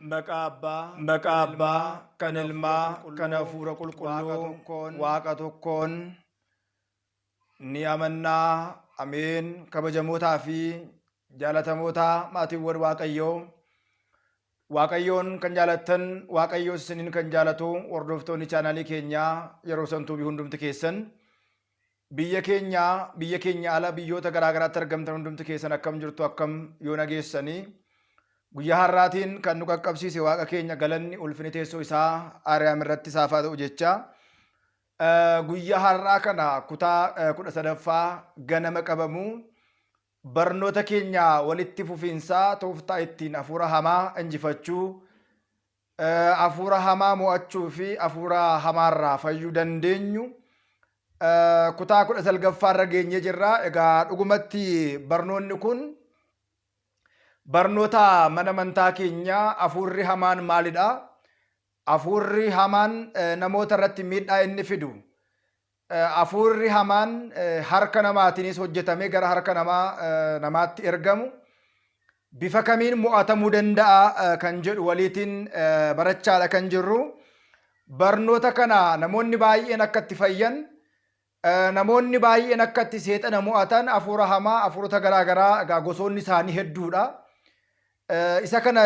Maqaa Abbaa, Maqaa kan Abbaa, Ilmaa, kan kan Hafuura Ilmaa, kan Qulqulluu, Hafuura Waaqa Qulqulluu, tokkoon Waaqa tokkoon ni amannaa. Ameen. Kabajamootaa fi jaalatamoota maatiiwwan Waaqayyoo, Waaqayyoon kan jaalattan, Waaqayyoos isiniin kan jaalatu, hordoftoonni chaanaalii keenyaa yeroo santuubii hundumti keessan, biyya keenya, biyya keenya ala biyyoota garaa garaatti argamtan hundumti keessan akkam jirtu, akkam yoo nageessanii? Guyyaa har'aatiin kan nu qaqqabsiise Waaqa keenya galanni ulfini teessoo isaa Ariyaam irratti isaaf haa ta'u jecha. Guyyaa har'aa kana kutaa 13ffaa ganama qabamu barnoota keenya walitti fufiinsaa tooftaa ittiin hafuura hamaa injifachuu, hafuura hamaa mo'achuu fi hafuura hamaarraa fayyuu dandeenyu kutaa 19ffaa irra geenyee jirra. Egaa dhugumatti barnoonni kun barnoota mana amantaa keenyaa hafuurri hamaan maalidha? Hafuurri hamaan namoota irratti miidhaa inni fidu. Hafuurri hamaan harka namaatiinis hojjetamee gara harka namaa namaatti ergamu bifa kamiin mo'atamuu danda'a kan jedhu waliitiin barachaadha kan jirru. Barnoota kana namoonni baay'een akka itti fayyan, namoonni baay'een akka itti seexana mo'atan, hafuura hamaa, hafuurota garaa garaa egaa gosoonni isaanii hedduudha. Isa kana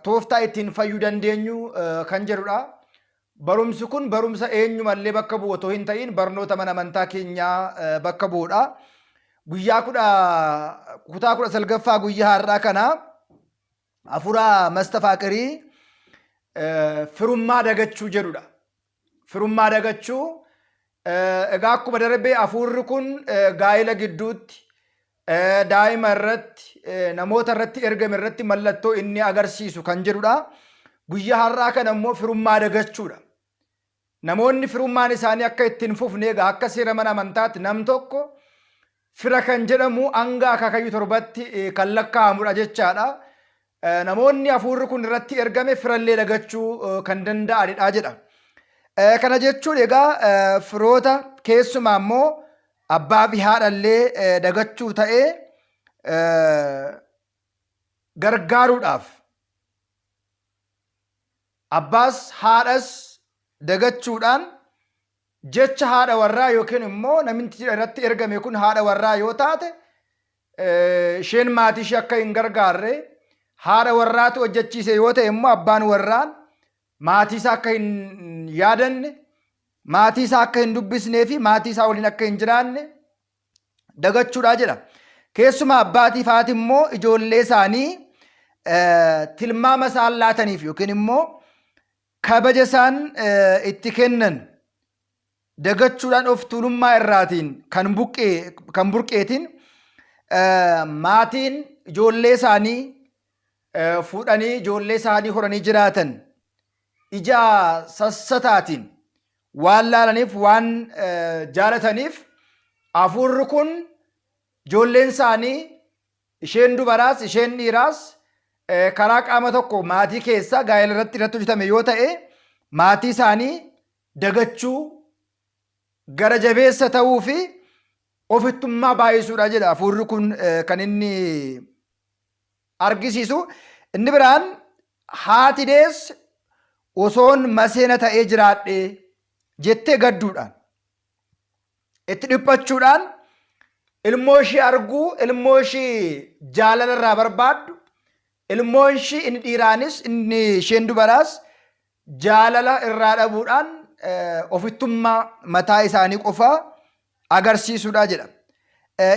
tooftaa ittiin fayyuu dandeenyu kan jedhudha. Barumsi kun barumsa eenyumallee bakka bu'u otoo hin ta'in barnoota mana amantaa keenyaa bakka bu'udha. Guyyaa kudha kutaa 19ffaa guyyaa har'aa kana hafuura mastafaaqirii firummaa dagachuu jedhudha. Firummaa dagachuu, egaa akkuma darbe hafuurri kun gaa'ela gidduutti, daa'ima irratti, namoota irratti ergame irratti mallattoo inni agarsiisu kan jedhudha. Guyyaa har'aa kana immoo firummaa dagachuudha. Namoonni firummaan isaanii akka itti hin fufne, egaa akka seera mana amantaatti nam tokko fira kan jedhamu hanga akaakayyuu torbatti kan lakkaa'amudha jechaadha. Namoonni hafuurri kun irratti ergame firallee dagachuu kan danda'anidha jedha. Kana jechuun egaa firoota, keessumaa immoo abbaa fi haadhallee dagachuu ta'ee, gargaaruudhaaf abbaas haadhas dagachuudhaan jecha haadha warraa yookiin immoo namni irratti ergame kun haadha warraa yoo taate isheen maatii ishee akka hin gargaarre, haadha warraatu hojjechiise yoo ta'e immoo abbaan warraan maatii isaa akka hin yaadanne, maatii isaa akka hin dubbisnee fi maatii isaa waliin akka hin jiraanne dagachuudha jedha. Keessumaa abbaatii fi haati immoo ijoollee isaanii tilmaama isaan laataniif yookiin immoo kabaja isaan itti kennan dagachuudhaan of tuulummaa irraatiin kan buqqee kan burqeetiin maatiin ijoollee isaanii fuudhanii ijoollee isaanii horanii jiraatan ija sassataatiin waan laalaniif, waan jaalataniif, hafuurri kun ijoolleen isaanii isheen dubaraas isheen dhiiraas karaa qaama tokko maatii keessaa gaa'ela irratti irratti hojjetame yoo ta'e maatii isaanii dagachuu, gara jabeessa ta'uu fi ofittummaa baay'isuudha jedha hafuurri kun kan inni argisiisu. Inni biraan haati deesse osoon maseena ta'ee jiraadhe jettee gadduudhaan, itti dhiphachuudhaan ilmoo ishii arguu, ilmoo ishii jaalala irraa barbaaddu, ilmoon ishii inni dhiiraanis inni isheen dubaraas jaalala irraa dhabuudhaan ofittummaa mataa isaanii qofaa agarsiisuudha jedha.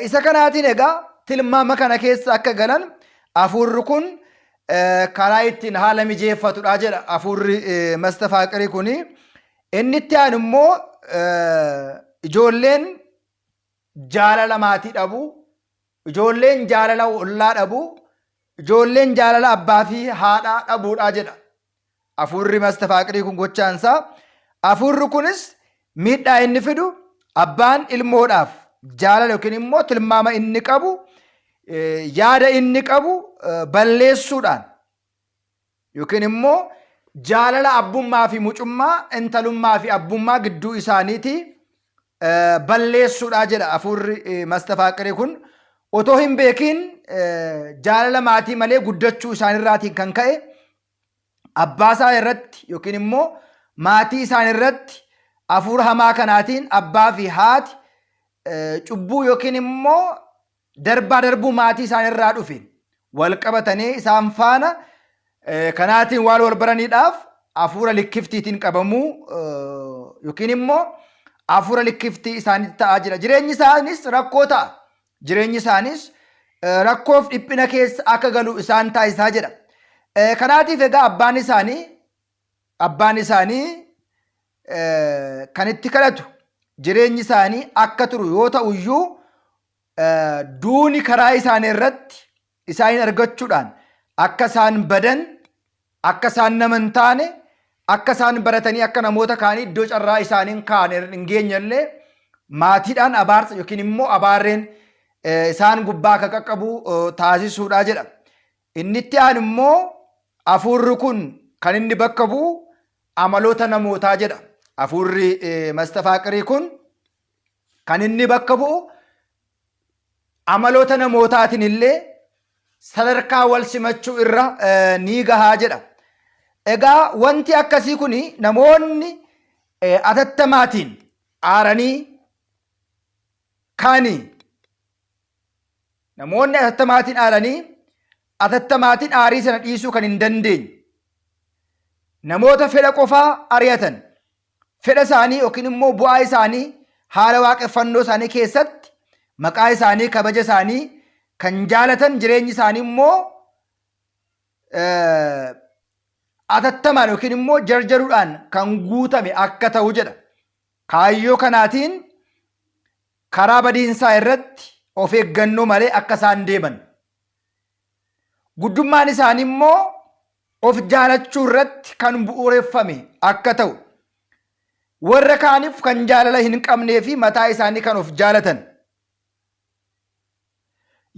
Isa kanaatiin egaa tilmaama kana keessa akka galan hafuurri kun karaa ittiin haala mijeeffatudha jedha hafuurri mastafaaqirii kuni. Inni itti aanu immoo ijoolleen jaalala maatii dhabuu, ijoolleen jaalala ollaa dhabuu, ijoolleen jaalala abbaa fi haadhaa dhabuudha jedha. Hafuurri mastafaaqirii kun gochaansaa, hafuurri kunis miidhaa inni fidu abbaan ilmoodhaaf jaalala yookiin immoo tilmaama inni qabu, yaada inni qabu balleessuudhaan yookiin immoo jaalala abbummaa fi mucummaa, intalummaa fi abbummaa gidduu isaaniitii balleessuudha jedha hafuurri mastafaaqirii kun. Otoo hin beekiin jaalala maatii malee guddachuu isaanirraatiin kan ka'e Abbaa isaa irratti yookiin immoo maatii isaan irratti hafuura hamaa kanaatiin abbaa fi haati cubbuu yookiin immoo darbaa darbuu maatii isaan irraa dhufe wal qabatanii isaan faana kanaatiin waan wal baraniidhaaf hafuura likkiftiitiin qabamuu yookiin immoo hafuura likkiftii isaanitti ta'aa jira. Jireenyi isaanis rakkoo ta'a. Jireenyi isaanis rakkoof dhiphina keessa akka galu isaan taasisaa jedha. Kanaatiif egaa abbaan isaanii kan itti kadhatu jireenyi isaanii akka turu yoo ta'u iyyuu, duuni karaa isaanii irratti isaan argachuudhaan akka isaan badan, akka isaan nama hin taane, akka isaan baratanii akka namoota kaanii iddoo carraa isaanii kaane hin geenyellee maatiidhaan abaarsa yookiin immoo abaarreen isaan gubbaa akka qaqqabu taasisuudha jedha. Inni itti aanu immoo hafuurri kun kan inni bakka bu'u amaloota namootaa jedha. Hafuurri mastafaaqirii kun kan inni bakka bu'u amaloota namootaatiin illee sadarkaa wal simachuu irra ni gahaa jedha. Egaa wanti akkasii kun namoonni atattamaatiin aaranii kaanii, namoonni atattamaatiin aaranii atattamaatiin aarii sana dhiisuu kan hin dandeenye, namoota fedha qofaa ari'atan, fedha isaanii yookiin immoo bu'aa isaanii, haala waaqeffannoo isaanii keessatti maqaa isaanii, kabaja isaanii kan jaalatan, jireenyi isaanii immoo atattamaan yookiin immoo jarjaruudhaan kan guutame akka ta'u jedha. Kaayyoo kanaatiin karaa badiinsaa irratti of eeggannoo malee akka isaan deeman. Guddummaan isaanii immoo of jaalachuu irratti kan bu'uureffame akka ta'u. Warra kaaniif kan jaalala hin qabnee fi mataa isaanii kan of jaalatan.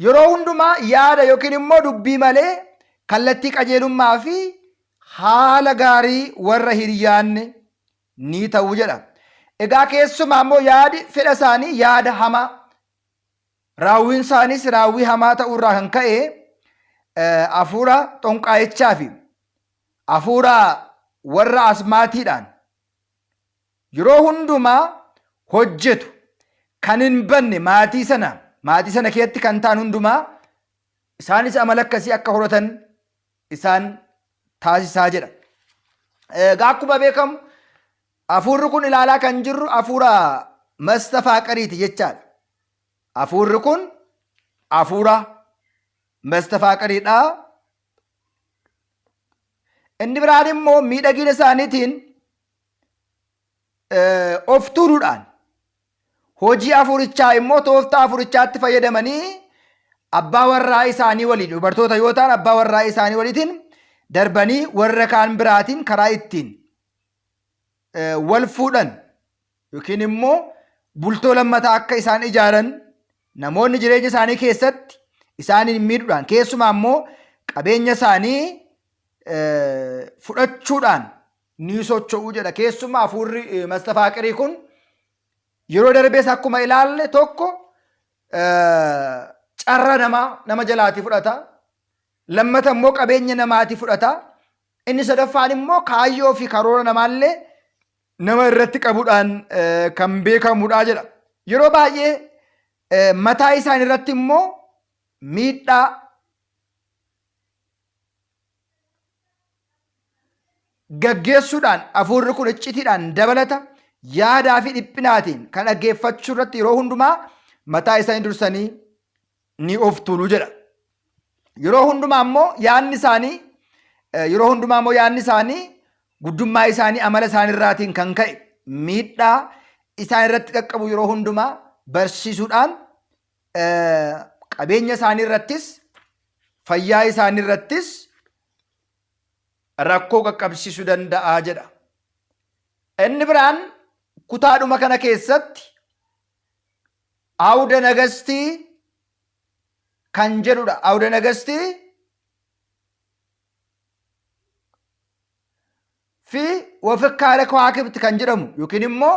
Yeroo hundumaa yaada yookiin immoo dubbii malee kallattii qajeelummaa fi haala gaarii warra hin yaadne ni ta'u jedha. Egaa keessumaa immoo yaadi fedha isaanii yaada hamaa, raawwiin isaaniis raawwii hamaa ta'uu irraa kan ka'e, hafuura xonqaayichaa fi hafuura warra asmaatiidhaan yeroo hundumaa hojjetu kan hin banne, maatii sana keessatti kan ta'an hundumaa isaanis amala akkasii akka horatan isaan taasisaa jedha. Egaa akkuma beekamu hafuurri kun ilaalaa kan jirru hafuura mastafaaqariiti jechaadha. Hafuurri kun hafuura mastafaaqariidha. Inni biraan immoo miidhagina isaaniitiin of tuuluudhaan hojii hafuurichaa immoo tooftaa hafuurichaatti fayyadamanii abbaa warraa isaanii waliin, dubartoota yoo ta'an abbaa warraa isaanii waliitiin darbanii warra kaan biraatiin karaa ittiin wal fuudhan yookiin immoo bultoo lammataa akka isaan ijaaran, namoonni jireenya isaanii keessatti isaaniin miidhuudhaan, keessumaa immoo qabeenya isaanii fudhachuudhaan ni socho'uu jedha. Keessumaa hafuurri mastafaaqirii kun yeroo darbees akkuma ilaalle tokko carra namaa nama jalaatii fudhata. Lammata immoo qabeenya namaatii fudhata. Inni sadaffaan immoo kaayyoo fi karoora namaallee nama irratti qabuudhaan kan beekamudha jedha. Yeroo baay'ee mataa isaan irratti immoo miidhaa gaggeessuudhaan hafuurri kun iccitiidhaan dabalata yaadaa fi dhiphinaatiin kan dhaggeeffachuu irratti yeroo hundumaa mataa isaanii dursanii ni of tuulu jedha. Yeroo hundumaa immoo yaadni isaanii guddummaa isaanii amala isaanii irraatiin kan ka'e miidhaa isaan irratti qaqqabu yeroo hundumaa barsiisuudhaan qabeenya isaanii irrattis, fayyaa isaanii irrattis rakkoo qaqqabsiisuu danda'a jedha. Inni biraan kutaadhuma kana keessatti Awda Nagastii kan jedhudha. Awda Nagastii fi Wafakkaara Kawaakibti kan jedhamu yookiin immoo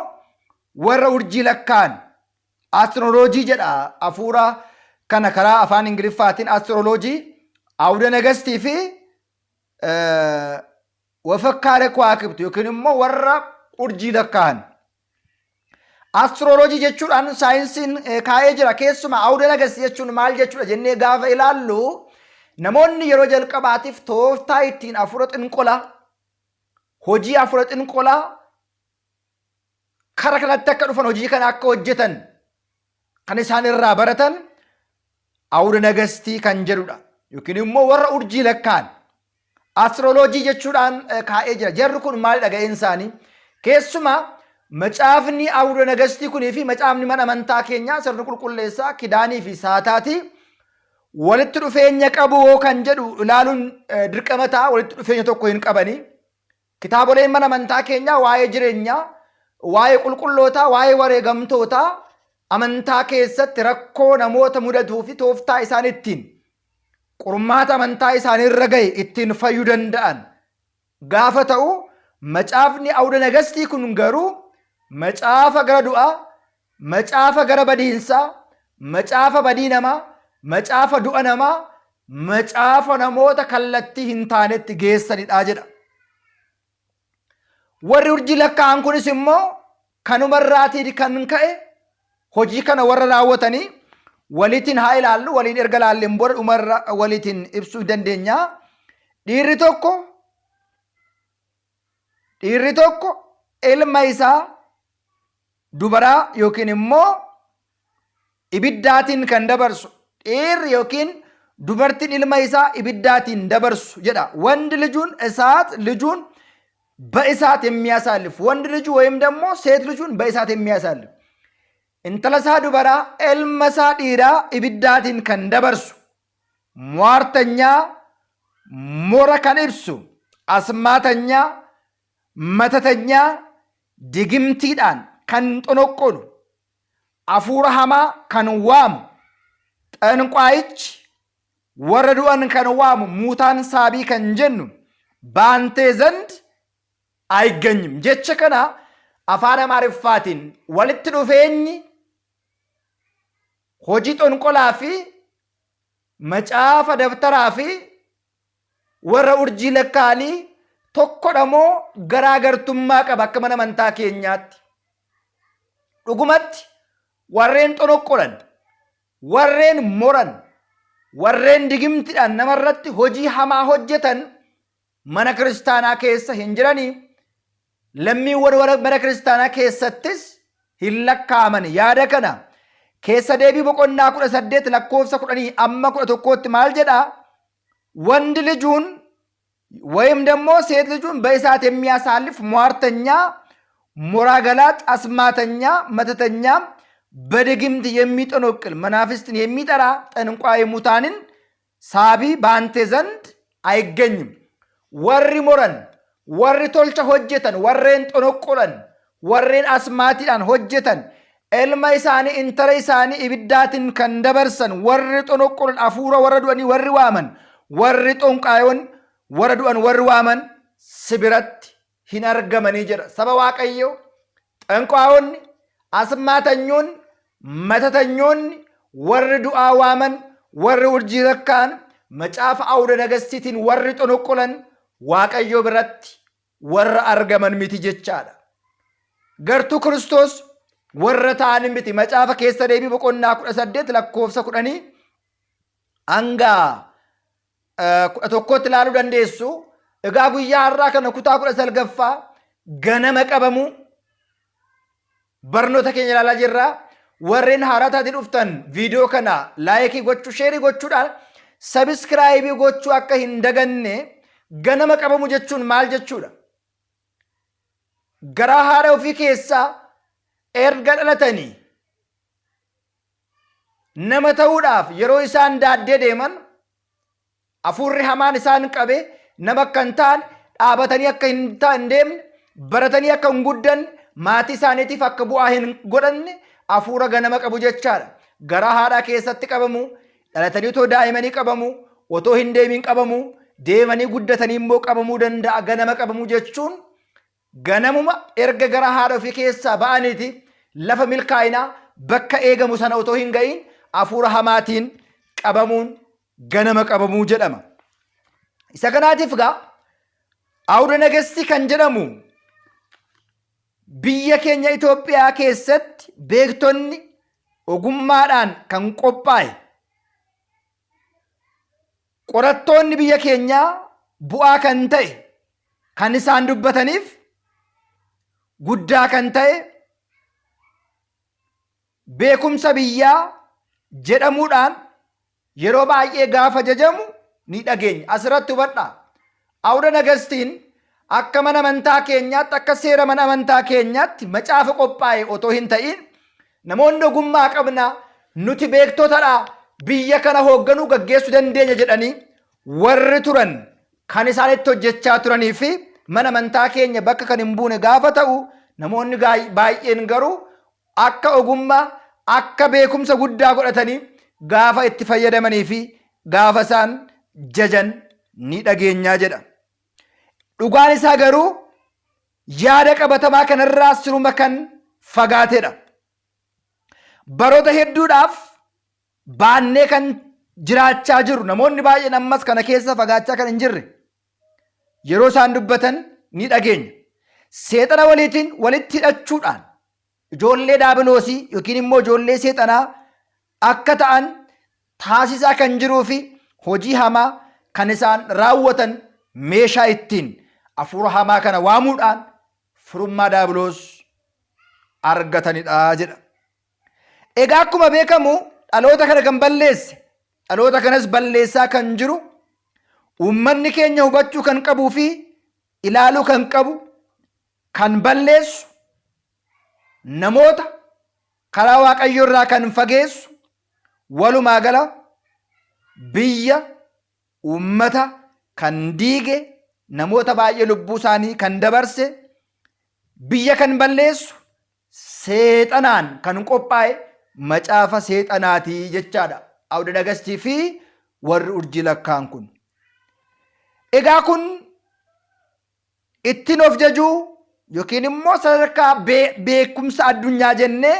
warra urjii lakkaa'an, astroloojii jedha, hafuura kana karaa afaan Ingiliffaatiin astroloojii, Awda Nagastii fi Wafakkaare Kuwaakibti yookiin immoo warra urjii lakkaa'an. Astirooloojii jechuudhaan saayinsiin kaa'ee jira. Keessumaa Awuda Nagasti jechuun maal jechuudha jennee gaafa ilaallu, namoonni yeroo jalqabaatiif tooftaa ittiin hafuura xinqolaa, hojii hafuura xinqolaa kara kanatti akka dhufan, hojii kana akka hojjetan kan isaan irraa baratan Awuda Nagastii kan jedhudha. Yookiin immoo warra urjii lakkaa'an. Astirooloojii jechuudhaan kaa'ee jira. Jarri kun maalidha ga'een isaanii? Keessumaa macaafni Awuda Nagastii kunii fi macaafni mana amantaa keenyaa sirni qulqulleessaa kidaanii fi saataatii walitti dhufeenya qabu hoo kan jedhu ilaaluun dirqama ta'a. Walitti dhufeenya tokko hin qabanii. Kitaaboleen mana amantaa keenyaa waa'ee jireenyaa, waa'ee qulqullootaa, waa'ee wareegamtootaa, amantaa keessatti rakkoo namoota mudatuu fi tooftaa isaan ittiin qormaata amantaa isaanii irra gahe ittiin fayyuu danda'an gaafa ta'u, macaafni Awuda Nagastii kun garuu macaafa gara du'aa, macaafa gara badiinsaa, macaafa badii namaa, macaafa du'a namaa, macaafa namoota kallattii hin taanetti geessanidha jedha. Warri urjii lakkaa'an kunis immoo kanumarraatii kan ka'e hojii kana warra raawwatanii waliitiin haa ilaallu, waliin erga ilaalleen booda dhumarra waliitiin ibsuu dandeenya. Dhiirri tokko ilma isaa dubaraa yookiin immoo ibiddaatiin kan dabarsu, dhiirri yookiin dubartiin ilma isaa ibiddaatiin dabarsu jedha. ወንድ ልጁን እሳት፣ ልጁን በእሳት የሚያሳልፍ፣ ወንድ ልጁ ወይም ደግሞ ሴት ልጁን በእሳት የሚያሳልፍ፣ intala isaa dubaraa, ilma isaa dhiiraa ibiddaatiin kan dabarsu, ሟርተኛ, mora kan ibsu, አስማተኛ, መተተኛ, digimtiidhaan kan xonoqqolu, hafuura hamaa kan waamu, xanqwaayichi warra du'an kan waamu, ሙታን ሳቢ kan jennu በአንተ ዘንድ አይገኝም. Jecha kana afaan Amaariffaatiin walitti dhufeenyi hojii xonqolaa fi macaafa dabtaraa fi warra urjii lakkaa'anii tokkodha moo garaagartummaa qaba akka mana amantaa keenyaatti? Dhugumatti warreen xonoqqolan, warreen moran, warreen digimtiidhaan namarratti hojii hamaa hojjetan mana kiristaanaa keessa hin jiranii, lammiiwwan warra mana kiristaanaa keessattis hin lakkaa'aman. Yaada kana Keessa Deebii boqonnaa 18 lakkoofsa 10 amma 11tti maal jedhaa? ወንድ ልጁን ወይም ደግሞ ሴት ልጁን በእሳት የሚያሳልፍ ሟርተኛ፣ ሞራ ገላጭ፣ አስማተኛ፣ መተተኛ፣ በድግምት የሚጠነቁል፣ መናፍስትን የሚጠራ ጠንቋይ፣ ሙታንን ሳቢ በአንተ ዘንድ አይገኝም። Warri moran, warri tolcha hojjetan, warreen xonoqqolan, warreen asmaatiidhaan hojjetan, ilma isaanii, intala isaanii ibiddaatiin kan dabarsan, warri xonoqqolan, hafuura warra du'anii warri waaman, warri xonqaayoon warra du'an warri waaman si biratti hin argamanii jedha. Saba Waaqayyoo, xonqaayoonni, asmaatanyoonni, matatanyoonni, warri du'aa waaman, warri urjii rakkaan, macaafa Awuda Nagastiitiin warri xonoqqolan Waaqayyo biratti warra argaman miti jechaadha. Gartuu Kiristoos warra ta'an miti. Macaafa Keessa Deebii boqonnaa 18 lakkoofsa 10 hanga 11tti ilaaluu dandeessu. Egaa guyyaa har'aa kana kutaa 19ffaa ganama qabamu barnoota keenya ilaalaa jirra. Warreen haaraa taatee dhuftan viidiyoo kana like gochuu, share gochuudhaan subscribe gochuu akka hin daganne. Ganama qabamu jechuun maal jechuudha? Garaa haadha ofii keessaa erga dhalatanii nama ta'uudhaaf yeroo isaan daaddee deeman hafuurri hamaan isaan qabe nama akka hin taane, dhaabatanii akka hin deemne, baratanii akka hin guddanne, maatii isaaniitiif akka bu'aa hin godhanne hafuura ganama qabu jechaadha. Garaa haadhaa keessatti qabamu, dhalatanii otoo daa'imanii qabamu, otoo hin deemin qabamu, deemanii guddatanii immoo qabamuu danda'a. Ganama qabamuu jechuun ganamuma erga gara haadha ofii keessaa ba'aniiti lafa milkaa'inaa bakka eegamu sana otoo hin ga'iin hafuura hamaatiin qabamuun ganama qabamuu jedhama. Isa kanaatiif gaa Awuda Nagasti kan jedhamu biyya keenya Itoophiyaa keessatti beektonni ogummaadhaan kan qophaa'e qorattoonni biyya keenyaa bu'aa kan ta'e kan isaan dubbataniif guddaa kan ta'e beekumsa biyyaa jedhamuudhaan yeroo baay'ee gaafa jajamu ni dhageenya. Asirratti hubadhaa. Awuda Nagastiin akka mana amantaa keenyaatti, akka seera mana amantaa keenyaatti macaafa qophaa'e otoo hin ta'in, namoonni ogummaa qabna, nuti beektotadha, biyya kana hoogganuu gaggeessuu dandeenya jedhanii warri turan kan isaan itti hojjechaa turanii fi mana amantaa keenya bakka kan hin buune gaafa ta'u, namoonni baay'een garuu akka ogummaa, akka beekumsa guddaa godhatanii gaafa itti fayyadamanii fi gaafa isaan jajan ni dhageenyaa jedha. Dhugaan isaa garuu yaada qabatamaa kanarraa siruma kan fagaatedha. Baroota hedduudhaaf baannee kan jiraachaa jiru namoonni baay'een ammas kana keessa fagaachaa kan hin jirre yeroo isaan dubbatan ni dhageenya. Seexana waliitiin walitti hidhachuudhaan ijoollee daabiloosii yookiin immoo ijoollee seexanaa akka ta'an taasisaa kan jiruu fi hojii hamaa kan isaan raawwatan meeshaa ittiin hafuura hamaa kana waamuudhaan firummaa daabiloos argatanidha jedha. Egaa akkuma beekamu dhaloota kana kan balleesse, dhaloota kanas balleessaa kan jiru, uummanni keenya hubachuu kan qabuu fi ilaaluu kan qabu, kan balleessu, namoota karaa Waaqayyoo irraa kan fageessu, walumaa gala biyya, uummata kan diige, namoota baay'ee lubbuu isaanii kan dabarse, biyya kan balleessu seexanaan kan qophaa'e macaafa seexanaatii jechaadha. Awda Nagastii fi warri urjii lakkaan kun. Egaa kun ittiin of jajuu yookiin immoo sadarkaa beekumsa addunyaa jennee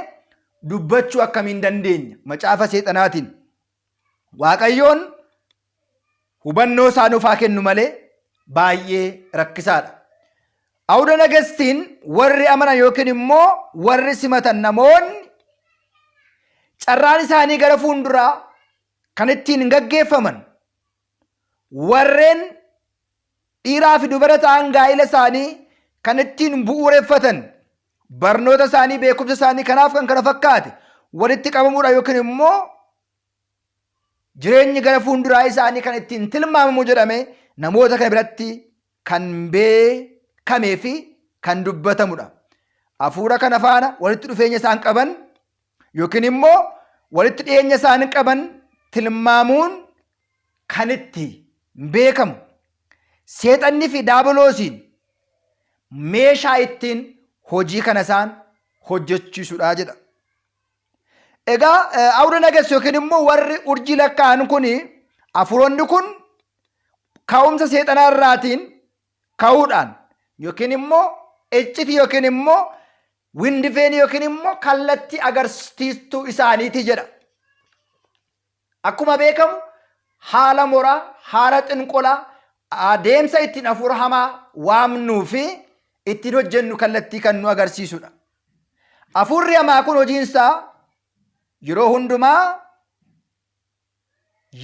dubbachuu akkamiin dandeenya macaafa seexanaatiin? Waaqayyoon hubannoo isaa nuuf haa kennu malee baay'ee rakkisaadha. Awuda Nagastiin warri amanan yookiin immoo warri simatan namoonni carraan isaanii gara fuulduraa kan ittiin gaggeeffaman, warreen dhiiraa fi dubara ta'an gaa'ila isaanii kan ittiin bu'uureffatan, barnoota isaanii, beekumsa isaanii kanaaf kan kana fakkaate walitti qabamuudha yookiin immoo jireenyi gara fuulduraa isaanii kan ittiin tilmaamamu jedhame namoota kana biratti kan beekamee fi kan dubbatamudha. Hafuura kana faana walitti dhufeenya isaan qaban yookiin immoo walitti dhiyeenya isaan qaban tilmaamuun kan itti beekamu. Seexanni fi daabiloosiin meeshaa ittiin hojii kana isaan hojjechiisudha jedha. Egaa Awuda Nagas yookiin immoo warri urjii lakkaa'an kun, hafuuronni kun ka'umsa seexanaa irraatiin ka'uudhaan yookiin immoo iccitii yookiin immoo windifeenii yookiin immoo kallattii agarsiistuu isaaniiti jedha. Akkuma beekamu haala moraa, haala xinqolaa, adeemsa ittiin hafuura hamaa waamnuu fi ittiin hojjennu kallattii kan nu agarsiisudha. Hafuurri hamaa kun hojiinsaa yeroo hundumaa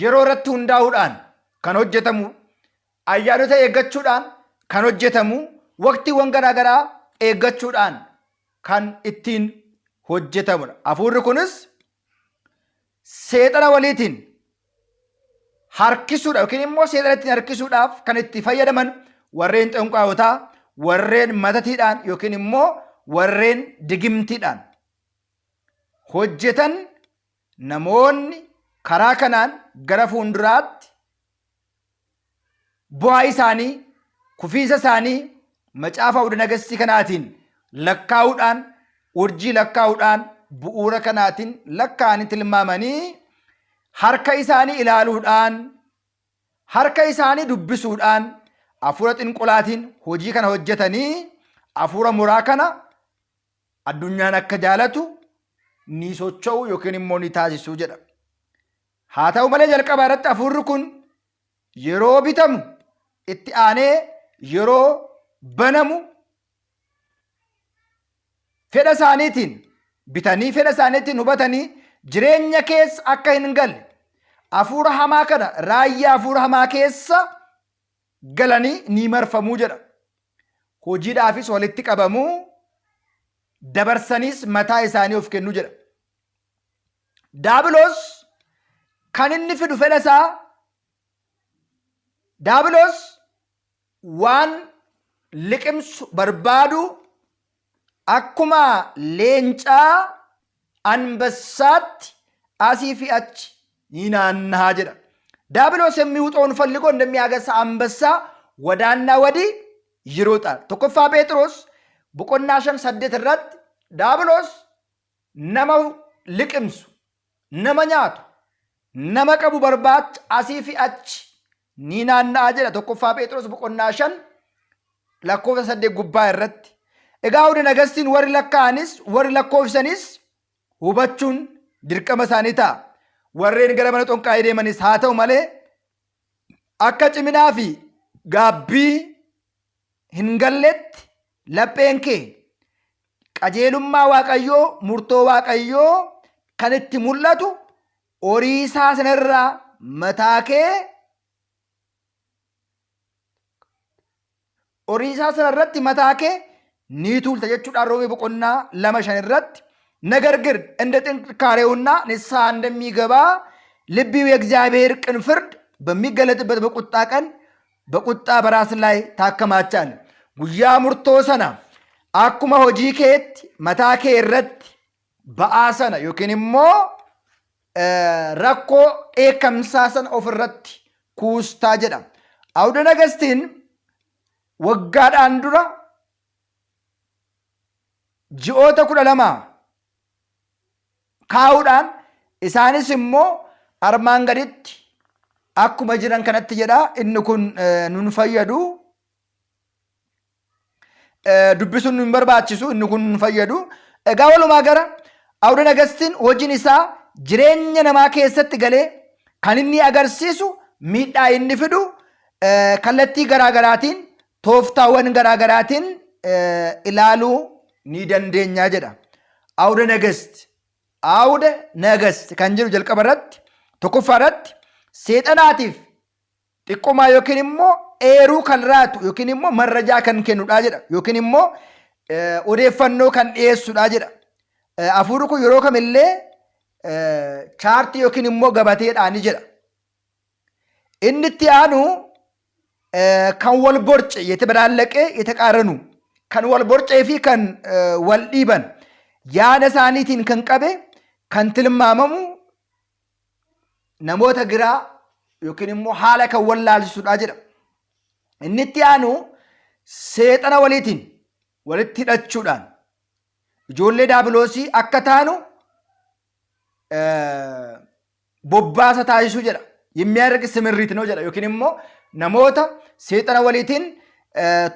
yeroo irratti hundaa'uudhaan kan hojjetamu, ayyaanota eeggachuudhaan kan hojjetamu, waqtiiwwan garaagaraa eeggachuudhaan kan ittiin hojjetamudha. Hafuurri kunis seexana waliitiin harkisuudha yookiin immoo seexana ittiin harkisuudhaaf kan itti fayyadaman warreen xonqaawotaa, warreen matatiidhaan yookiin immoo warreen digimtiidhaan hojjetan, namoonni karaa kanaan gara fuulduraatti bu'aa isaanii, kufiinsa isaanii macaafa Awuda Nagastii kanaatiin lakkaa'uudhaan, urjii lakkaa'uudhaan, bu'uura kanaatiin lakkaa'anii tilmaamanii, harka isaanii ilaaluudhaan, harka isaanii dubbisuudhaan, hafuura xinqolaatiin hojii kana hojjetanii hafuura muraa kana addunyaan akka jaalatu ni socho'u yookiin immoo ni taasisu jedha. Haa ta'u malee jalqaba irratti hafuurri kun yeroo bitamu itti aanee yeroo banamu fedha isaaniitiin bitanii fedha isaaniitiin hubatanii jireenya keessa akka hin galle hafuura hamaa kana raayyaa hafuura hamaa keessa galanii ni marfamuu jedha. Hojiidhaafis walitti qabamuu dabarsaniis mataa isaanii of kennu jedha. Daabiloos kan inni fidu fedha isaa Daabiloos waan liqimsu barbaadu akkuma leencaa anbassaatti asii fi achi ni naanna'a jedha. ዳብሎስ የሚውጠውን ፈልጎ እንደሚያገሳ አንበሳ ወዳና ወዲህ ይሮጣል። Tokkoffaa Phexros boqonnaa 5:8 irratti Daabiloos nama liqimsu, nama nyaatu, nama qabu barbaacha asii fi achi ni naanna'a jedha Tokkoffaa Phexros boqonnaa 5 lakkoofsa 8 gubbaa irratti. Egaa hundi nagastiin warri lakkaa'anis warri lakkoofsanis hubachuun dirqama isaanii ta'a. Warreen gara mana xonqaa'ee deemanis haa ta'u malee akka ciminaa fi gaabbii hin galletti lapheen kee qajeelummaa Waaqayyoo murtoo Waaqayyoo kan itti mul'atu horii isaa sanarraa mataa kee horii isaa sanarratti mataa kee ni tuulta jechuudhaan Roomee boqonnaa 2:5 irratti ነገር ግን እንደ ጥንካሬውና ንስሐ እንደሚገባ ልቢው የእግዚአብሔር ቅን ፍርድ በሚገለጥበት በቁጣ ቀን በቁጣ በራስ ላይ ታከማቻል። Guyyaa murtoo sana akkuma hojii keetti mataa kee irratti ba'aa sana yookiin immoo rakkoo dheekkamsaa sana ofirratti kuustaa jedha. Awuda Nagastiin waggaadhaan dura ji'oota 12 kaa'uudhaan isaanis immoo armaan gaditti akkuma jiran kanatti jedha. Inni kun nun fayyadu. Dubbisuun nun barbaachisu, inni kun nun fayyadu. Egaa walumaa gara Awuda Nagastiin hojiin isaa jireenya namaa keessatti galee kan inni agarsiisu miidhaa inni fidu kallattii garaagaraatiin tooftaawwan garaagaraatiin ilaaluu ni dandeenya jedha. Awuda Nagast Awuda Nagast kan jedhu jalqaba irratti tokkoffaa irratti seexanaatiif xiqqoomaa yookiin immoo eeruu kan raatu yookiin immoo marrajaa kan kennudha jedha yookiin immoo odeeffannoo kan dhiyeessudha jedha. Hafuurri kun yeroo kamillee chaartii yookiin immoo gabateedhaani jedha. Inni itti aanu kan wal borce የተበላለቀ የተቃረኑ kan wal borcee fi kan wal dhiiban yaada isaaniitiin kan qabe kan tilmaamamu namoota giraa yookiin immoo haala kan wallaalchisudha jedha. Inni itti aanu seexana waliitiin walitti hidhachuudhaan ijoollee daabiloosii akka taanu bobbaasa taasisuu jedha. የሚያደርግ ስምሪት ነው jedha yookiin immoo namoota seexana waliitiin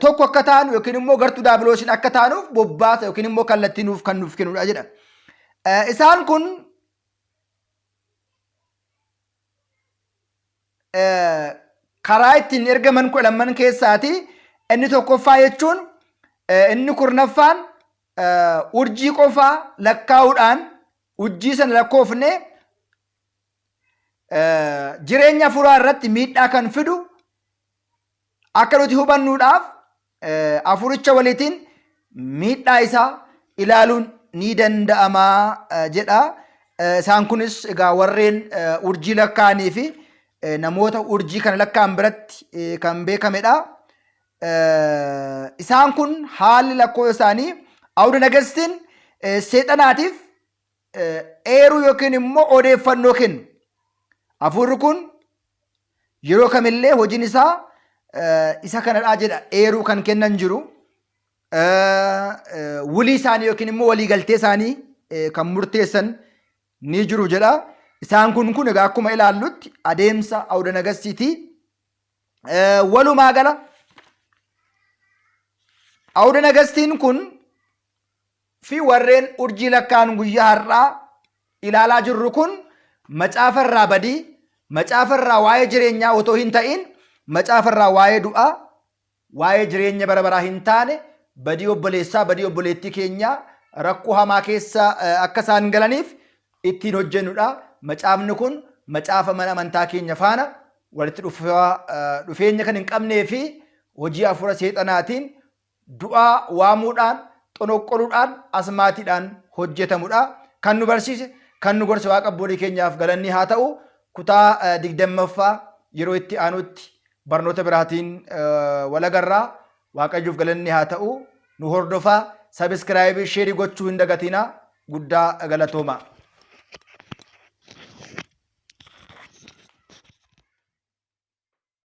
tokko akka taanu yookiin immoo gartuu daabiloosiin akka taanuuf bobbaasa yookiin immoo kallattii nuuf kan nuuf kennudha jedha. Isaan kun karaa ittiin ergaman 12 keessaati inni tokkoffaa jechuun inni kurnaffaan urjii qofaa lakkaa'uudhaan urjii sana lakkoofnee jireenya hafuuraa irratti miidhaa kan fidu akka nuti hubannuudhaaf hafuuricha waliitiin miidhaa isaa ilaaluun ni danda'ama jedha. Isaan kunis egaa warreen urjii lakkaa'anii fi namoota urjii kana lakkaa'an biratti kan beekamedha. Isaan kun haalli lakkoofsa isaanii Awuda Nagastiin seexanaatiif eeruu yookiin immoo odeeffannoo kennu. Hafuurri kun yeroo kamillee hojiin isaa isa kanadhaa jedha. Eeruu kan kennan jiru. Wulii isaanii yookiin immoo waliigaltee isaanii kan murteessan ni jiru jedha. Isaan kun egaa akkuma ilaallutti adeemsa Awuda Nagastiiti. Walumaa gala Awuda Nagastiin kun fi warreen urjii lakkaa'an guyyaa har'aa ilaalaa jirru kun macaafa irraa badii, macaafa irraa waa'ee jireenyaa otoo hin ta'in macaafa irraa waa'ee du'aa, waa'ee jireenya bara baraa hin taane, badii obboleessaa, badii obboleettii keenyaa rakkoo hamaa keessa akka isaan galaniif ittiin hojjennudha. Macaafni kun macaafa mana amantaa keenya faana walitti dhufeenya kan hin qabnee fi hojii hafuura seexanaatiin du'aa waamuudhaan, xonoqqoluudhaan, asmaatiidhaan hojjetamudha. Kan nu barsiise, kan nu gorse Waaqa abboolii keenyaaf galanni haa ta'u. Kutaa 20ffaa yeroo itti aanutti barnoota biraatiin walagarraa. Waaqayyoof galanni haa ta'u. Nu hordofaa, subscribe, share gochuu hin dagatinaa. Guddaa galatooma.